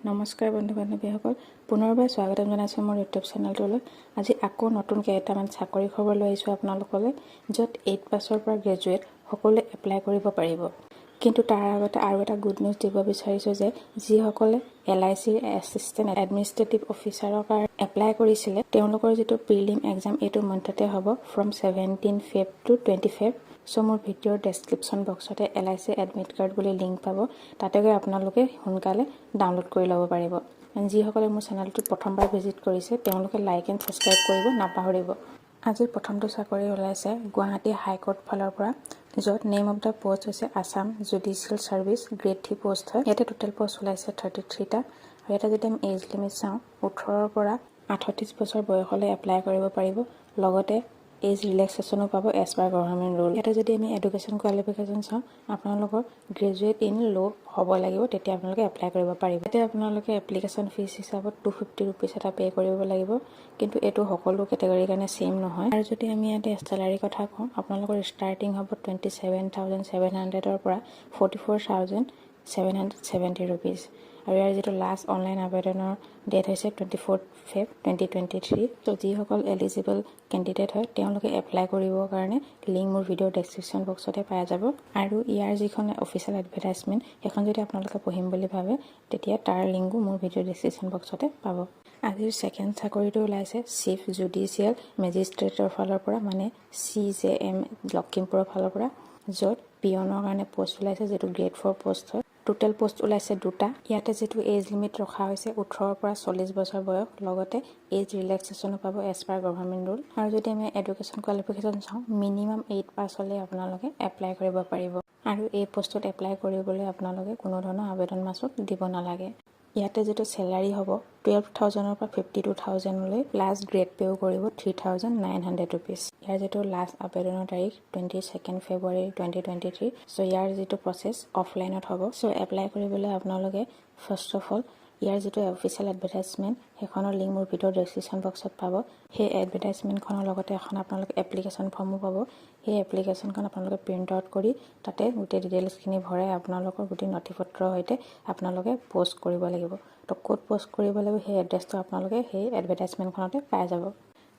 নমস্কাৰ বন্ধু বান্ধৱীসকল, পুনৰবাৰ স্বাগতম জনাইছোঁ মোৰ ইউটিউব চেনেলটোলৈ। আজি আকৌ নতুন কেইটামান চাকৰি খবৰ লৈ আহিছোঁ আপোনালোকলৈ, য'ত এইট পাছৰ পৰা গ্ৰেজুৱেট সকলোৱে এপ্লাই কৰিব পাৰিব। কিন্তু তাৰ আগতে আৰু এটা গুড নিউজ দিব বিচাৰিছোঁ যে যিসকলে এলআইচিৰ এছিষ্টেণ্ট এডমিনিষ্ট্ৰেটিভ অফিচাৰৰ কাৰণে এপ্লাই কৰিছিলে, তেওঁলোকৰ যিটো প্ৰিলিম এক্সাম এইটো মন্থতে হ'ব, from 17 Feb to 20 Feb. So মোৰ ভিডিঅ'ৰ ডেছক্ৰিপশ্যন বক্সতে এলআইচি এডমিট কাৰ্ড বুলি লিংক পাব। তাতে গৈ আপোনালোকে সোনকালে ডাউনলোড কৰি ল'ব পাৰিব। যিসকলে মোৰ চেনেলটো প্ৰথমবাৰ ভিজিট কৰিছে, তেওঁলোকে লাইক এণ্ড ছাবস্ক্ৰাইব কৰিব নাপাহৰিব। আজিৰ প্ৰথমটো চাকৰি ওলাইছে গুৱাহাটী হাইকোৰ্ট ফালৰ পৰা, য'ত নেম অফ the post হৈছে Assam Judicial Service, Grade 3 post হয়। ইয়াতে টোটেল পষ্ট ওলাইছে 33টা। আৰু ইয়াতে যদি আমি এজ লিমিট চাওঁ, 18ৰ পৰা 38 বছৰ বয়সলৈ এপ্লাই কৰিব পাৰিব। লগতে এজ ৰিলেক্সেশ্যনো পাব এজ পাৰ গভৰ্ণমেণ্ট ৰুল। ইয়াতে যদি আমি এডুকেশ্যন কোৱালিফিকেশ্যন চাওঁ, আপোনালোকৰ গ্ৰেজুৱেট ইন ল' হ'ব লাগিব, তেতিয়া আপোনালোকে এপ্লাই কৰিব পাৰিব। ইয়াতে আপোনালোকে এপ্লিকেশ্যন ফিজ হিচাপত ₹250 এটা পে' কৰিব লাগিব। কিন্তু এইটো সকলো কেটেগৰীৰ কাৰণে ছেইম নহয়। আৰু যদি আমি ইয়াতে চেলাৰীৰ কথা কওঁ, আপোনালোকৰ ষ্টাৰ্টিং হ'ব 27,700ৰ পৰা ₹44,770। আৰু ইয়াৰ যিটো লাষ্ট অনলাইন আবেদনৰ ডেট হৈছে 24 Feb 2023। ত' যিসকল এলিজিবল কেণ্ডিডেট হয়, তেওঁলোকে এপ্লাই কৰিবৰ কাৰণে লিংক মোৰ ভিডিঅ'ৰ ডেছক্ৰিপশ্যন বক্সতে পাই যাব। আৰু ইয়াৰ যিখন অফিচিয়েল এডভাৰটাইজমেণ্ট, সেইখন যদি আপোনালোকে পঢ়িম বুলি ভাবে, তেতিয়া তাৰ লিংকো মোৰ ভিডিঅ' ডেছক্ৰিপশ্যন বক্সতে পাব। আজিৰ ছেকেণ্ড চাকৰিটো ওলাইছে চিফ জুডিচিয়েল মেজিষ্ট্ৰেটৰ ফালৰ পৰা, মানে চিজেএম লখিমপুৰৰ ফালৰ পৰা, য'ত পিয়নৰ কাৰণে পষ্ট ওলাইছে, যিটো গ্ৰেড 4 পষ্ট হয়। টোটেল পষ্ট ওলাইছে দুটা। ইয়াতে যিটো এজ লিমিট ৰখা হৈছে, 18ৰ পৰা 40 বছৰ বয়স। লগতে এজ ৰিলেক্সেশ্যনো পাব এজ পাৰ গভৰ্ণমেণ্ট ৰুল। আৰু যদি আমি এডুকেশ্যন কোৱালিফিকেশ্যন চাওঁ, মিনিমাম এইট পাছ হ'লে আপোনালোকে এপ্লাই কৰিব পাৰিব। আৰু এই পষ্টত এপ্লাই কৰিবলৈ আপোনালোকে কোনো ধৰণৰ আবেদন মাচুল দিব নালাগে। ইয়াতে যিটো চেলাৰী হ'ব, 12,000ৰ পৰা 52,000লৈ, প্লাছ গ্ৰেড পে'ও কৰিব ₹3,900। ইয়াৰ যিটো লাষ্ট আবেদনৰ তাৰিখ, 22 February 2023। So ইয়াৰ যিটো প্ৰচেছ অফলাইনত হ'ব। চ' এপ্লাই কৰিবলৈ আপোনালোকে ফাৰ্ষ্ট অফ অল ইয়াৰ যিটো অফিচিয়েল এডভাৰটাইজমেণ্ট, সেইখনৰ লিংক মোৰ ভিডিঅ'ৰ ডেছক্ৰিপশ্যন বক্সত পাব। সেই এডভাৰটাইজমেণ্টখনৰ লগতে এখন আপোনালোকে এপ্লিকেশ্যন ফৰ্মো পাব। সেই এপ্লিকেশ্যনখন আপোনালোকে প্ৰিণ্ট আউট কৰি তাতে গোটেই ডিটেইলছখিনি ভৰাই আপোনালোকৰ গোটেই নথি পত্ৰৰ সৈতে আপোনালোকে প'ষ্ট কৰিব লাগিব। তো ক'ত প'ষ্ট কৰিব লাগিব, সেই এড্ৰেছটো আপোনালোকে সেই এডভাৰটাইজমেণ্টখনতে পাই যাব।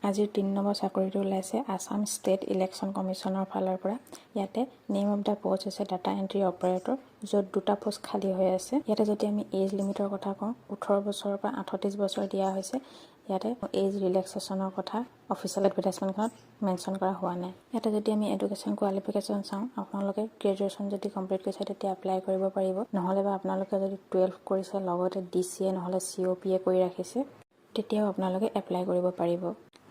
আজিৰ 3 নম্বৰ চাকৰিটো ওলাইছে আছাম ষ্টেট ইলেকশ্যন কমিশ্যনৰ ফালৰ পৰা। ইয়াতে নেম অফ the post হৈছে ডাটা এণ্ট্ৰি অপাৰেটৰ, য'ত দুটা পষ্ট খালী হৈ আছে। ইয়াতে যদি আমি এজ লিমিটৰ কথা কওঁ, 18 বছৰৰ পৰা 38 বছৰ দিয়া হৈছে। ইয়াতে এজ ৰিলেক্সেশ্যনৰ কথা অফিচিয়েল এডভাৰটাইজমেণ্টখনত মেনশ্যন কৰা হোৱা নাই। ইয়াতে যদি আমি এডুকেশ্যন কোৱালিফিকেশ্যন চাওঁ, আপোনালোকে গ্ৰেজুৱেশ্যন যদি কমপ্লিট কৰিছে, তেতিয়া এপ্লাই কৰিব পাৰিব। নহ'লে বা আপোনালোকে যদি 12 কৰিছে, লগতে ডিচিএ নহ'লে চিঅ'পিএ কৰি ৰাখিছে, তেতিয়াও আপোনালোকে এপ্লাই কৰিব পাৰিব।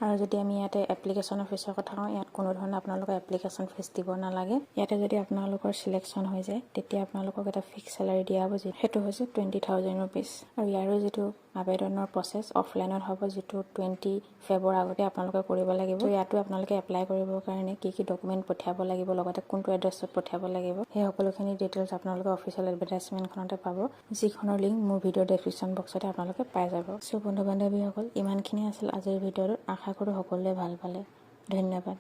আৰু যদি আমি ইয়াতে এপ্লিকেশ্যনৰ ফিজৰ কথা কওঁ, ইয়াত কোনো ধৰণৰ আপোনালোকে এপ্লিকেশ্যন ফিজ দিব নালাগে। ইয়াতে যদি আপোনালোকৰ চিলেকশ্যন হৈ যায়, তেতিয়া আপোনালোকক এটা ফিক্স চেলাৰী দিয়া হ'ব, সেইটো হৈছে ₹20,000। আৰু ইয়াৰো যিটো আবেদনৰ প্ৰচেছ অফলাইনত হ'ব, যিটো 20 ফেবৰ আগতে আপোনালোকে কৰিব লাগিব। ইয়াতো আপোনালোকে এপ্লাই কৰিবৰ কাৰণে কি কি ডকুমেণ্ট পঠিয়াব লাগিব, লগতে কোনটো এড্ৰেছত পঠিয়াব লাগিব, সেই সকলোখিনি ডিটেইলছ আপোনালোকে অফিচিয়েল এডভাৰটাইজমেণ্টখনতে পাব, যিখনৰ লিংক মোৰ ভিডিঅ' ডেছক্ৰিপশ্যন বক্সতে আপোনালোকে পাই যাব। চ' বন্ধু বান্ধৱীসকল, ইমানখিনি আছিল আজিৰ ভিডিঅ'টোত। আশা কৰোঁ সকলোৱে ভাল পালে। ধন্যবাদ।